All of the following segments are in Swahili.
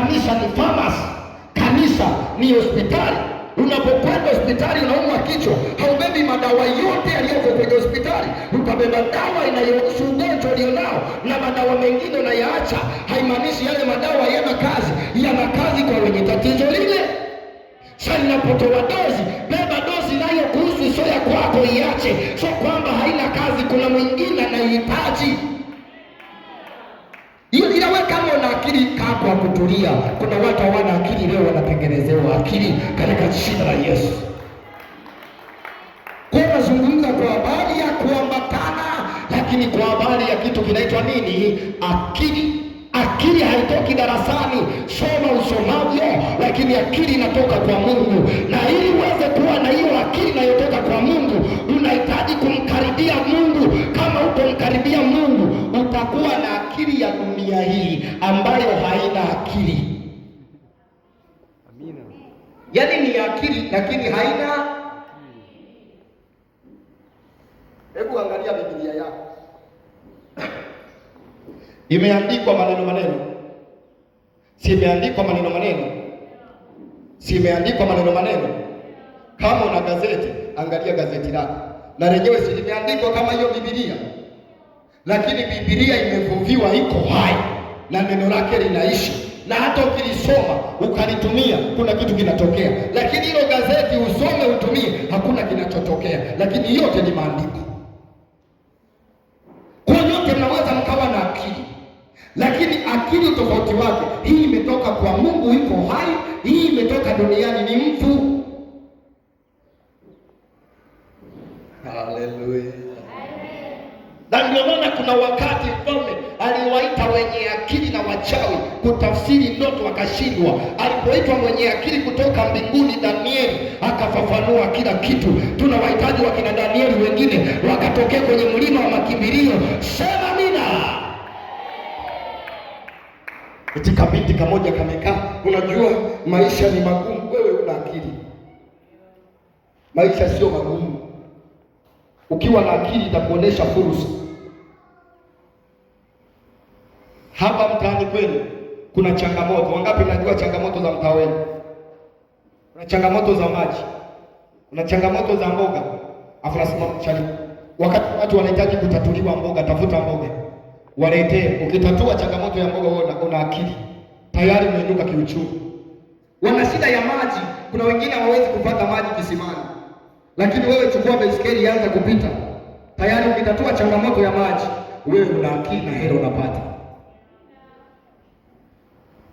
Kanisa ni pharmacy, kanisa ni hospitali. Unapokwenda hospitali unaumwa kichwa, haubebi madawa yote yaliyoko kwenye hospitali. Utabeba dawa inayohusu ugonjwa ulionao na madawa mengine unayaacha. Haimaanishi yale madawa yana kazi, yana kazi kwa wenye tatizo lile. Sasa ninapotoa dozi, beba dozi inayokuhusu, sio ya kwako, iache. Sio kwamba haina kazi, kuna mwingine anaihitaji. Hiyo ila wewe kama una akili, kaa kwa kutulia. Kuna watu hawana akili leo wanatengenezewa akili katika jina la Yesu. Kwa nazungumza kwa habari ya kuambatana, lakini kwa habari ya kitu kinaitwa nini? Akili. Akili haitoki darasani, soma usomavyo, lakini akili inatoka kwa Mungu. Na ili uweze kuwa na hiyo akili inayotoka kwa Mungu, unahitaji kumkaribia Mungu. Kama utomkaribia Mungu, utakuwa na akili ya dunia hii ambayo haina akili. Amina. Yaani ni akili lakini haina. Hebu angalia Biblia yako, imeandikwa maneno maneno, si imeandikwa maneno maneno, si imeandikwa maneno maneno. Kama una gazeti, angalia gazeti lako na lenyewe si limeandikwa kama hiyo Biblia, lakini Biblia imevuviwa, iko hai na neno lake linaishi, na hata ukilisoma ukalitumia kuna kitu kinatokea. Lakini hilo gazeti usome utumie, hakuna kinachotokea, lakini yote ni maandiko. Kwa yote mnaweza mkawa na akili, lakini akili tofauti wake, hii imetoka kwa Mungu, iko hai, hii imetoka duniani, ni mfu. Haleluya! Na ndio maana kuna wakati mfalme aliwaita wenye akili na wachawi kutafsiri ndoto wakashindwa. Alipoitwa mwenye akili kutoka mbinguni, Danieli akafafanua kila kitu. Tunawahitaji wakina Danieli wengine wakatokea kwenye mlima wa makimbilio. Sema amina. Eti kabinti kamoja kamekaa, unajua maisha ni magumu. Wewe una akili, maisha sio magumu. Ukiwa na akili itakuonesha fursa. Hapa mtaani kwenu kuna changamoto. Wangapi mnajua changamoto za mtaa wenu? Kuna changamoto za maji, kuna changamoto za mboga. Afu nasema mchali, wakati watu wanahitaji kutatuliwa mboga, tafuta mboga waletee. Ukitatua changamoto ya mboga, wewe una akili tayari, umeinuka kiuchumi. Wana shida ya maji, kuna wengine hawawezi kupata maji kisimani, lakini wewe chukua baiskeli, anza kupita tayari. Ukitatua changamoto ya maji, wewe una akili na hela unapata.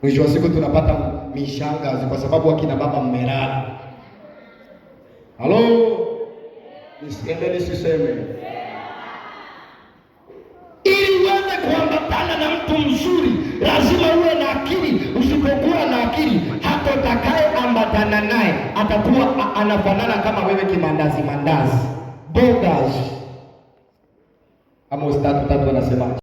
Mwisho wa siku tunapata mishangazi kwa sababu akina baba mmelala. Halo, nisiende nisiseme. Ili uweze kuambatana na mtu mzuri lazima uwe na akili. Usipokuwa na akili, hata utakayeambatana naye atakuwa anafanana kama wewe, kimandazi mandazi, bogas. Amos 3:3 anasema